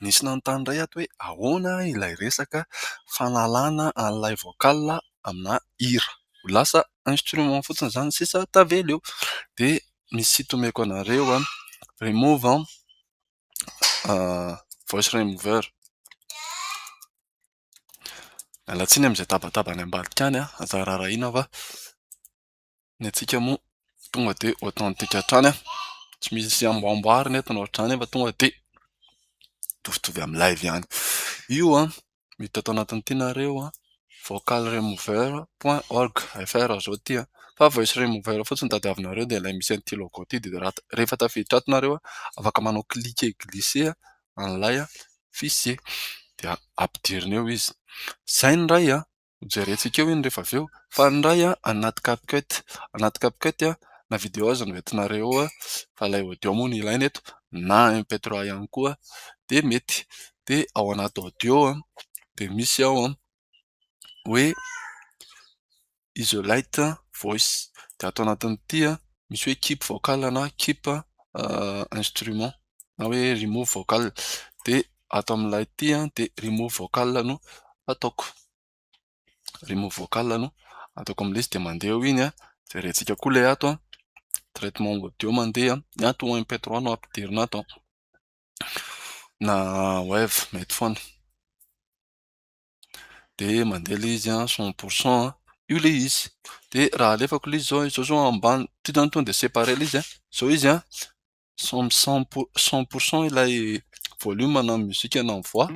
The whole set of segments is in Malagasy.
Nisy nanontany indray ato hoe ahoana ilay resaka fanalana an'ilay vocal amina hira. Ho lasa instrument fotsiny izany sisa tavela eo. Dia misy site omeko anareo, remove voice remover. Miala tsiny amin'izay tabataba any ambadika any, aza raharahiana fa ny antsika moa tonga dia authentique hatrany. Tsy misy amboamboarina eto na ohatr'izany fa tonga dia mitovitovy amin'ny live ihany. Io miditra ato anatin'ity nareo vocal remover point org fr zao ity fa voice remover fotsiny tadiavinareo dia ilay misy an'ity logo ity dia rehefa tafiditra ato nareo afaka manao cliquer glisser an'ilay fichier dia ampidirina eo izy. Izay ny iray hojerentsika eo iny rehefa avy eo fa ny iray anaty CapCut, anaty CapCut na vidéo aza no entinareo eo fa ilay audio moa no ilaina eto na MP3 ihany koa dia mety. Dia ao anaty audio dia misy ao hoe isolate voice dia ato anatin'ity misy hoe keep vocal na keep instrument na hoe remove vocal dia ato amin'ilay ity dia remove vocal no ataoko. Remove vocal no ataoko amin'ilay izy dia mandeha eo iny. Jerentsika koa ilay ato, traitement audio mandeha, ny ato MP3 no ampidirina ato na wave mety foana. Dia mandeha ilay izy 100% io ilay izy. Dia raha alefako ilay izy izao, izao izao ambany, ity izany tonga dia séparé ilay izy. Izao izy 100% ilay volume na musique na voix.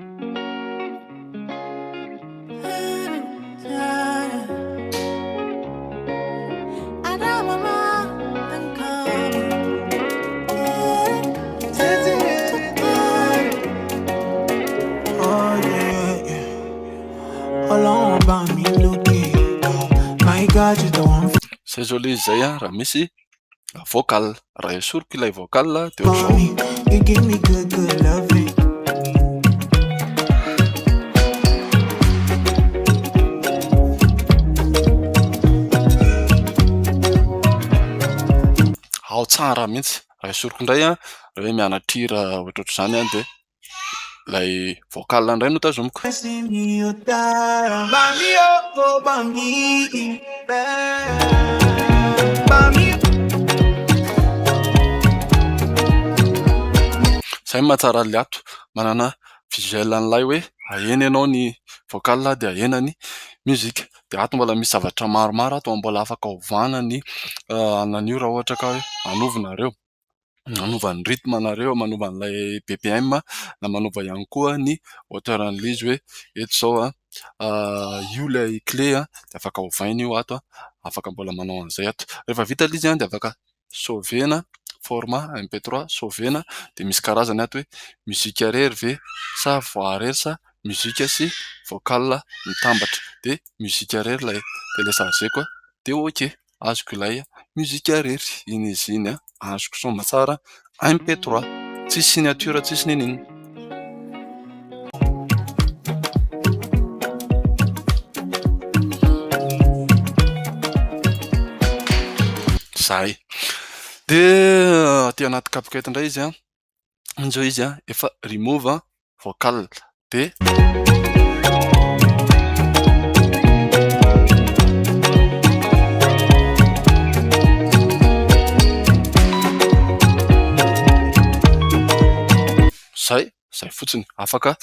Zay zao ilay izy zay raha misy vocal. Raha esoriko ilay vocal dia ohatr'izao. Ao tsara mihitsy. Raha esoriko indray raha hoe mianatra hira ohatrohatr'izany aho dia ilay vocal indray no tazomiko. Izay no mahatsara an'ilay ato, manana visuel an'ilay hoe ahena ianao ny vocal dia ahena ny musique. Dia ato mbola misy zavatra maromaro ato mbola afaka ovana ny an'io raha ohatra ka hoe hanova nareo. Manova ny rythme nareo, manova an'ilay BPM na manova ihany koa ny hauteur an'ilay izy hoe eto izao io ilay clé dia afaka ovaina io ato, afaka mbola manao an'izay ato. Rehefa vita ilay izy dia afaka sauvena format MP3 sauvena dia misy karazany ato hoe musique irery ve sa voix irery sa musique sy vocal mitambatra dia musique irery ilay téléchargeko dia ok. Azoko ilay musique irery iny izy iny, azoko soamatsara MP3, tsisy signature tsisy n'inon'inona. Zay. Dia aty anaty CapCut indray izy an, iny zao izy an, efa remove vocal dia zay, zay fotsiny. Afaka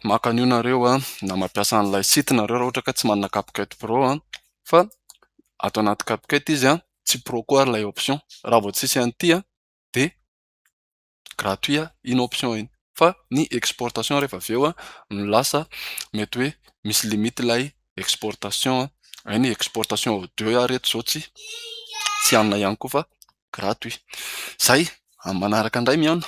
maka an'io nareo an, na mampiasa an'ilay site nareo raha ohatra ka tsy manana CapCut Pro an, fa ato anaty CapCut izy an, tsy pro koa ary ilay option. Raha vao tsisy an'ity an, dia gratuit iny option iny fa ny exportation rehefa avy eo no lasa mety hoe misy limite ilay exportation hay ny exportation audio ary eto izao tsy hanina ihany koa fa gratuit. Zay, amin'ny manaraka indray mihaona.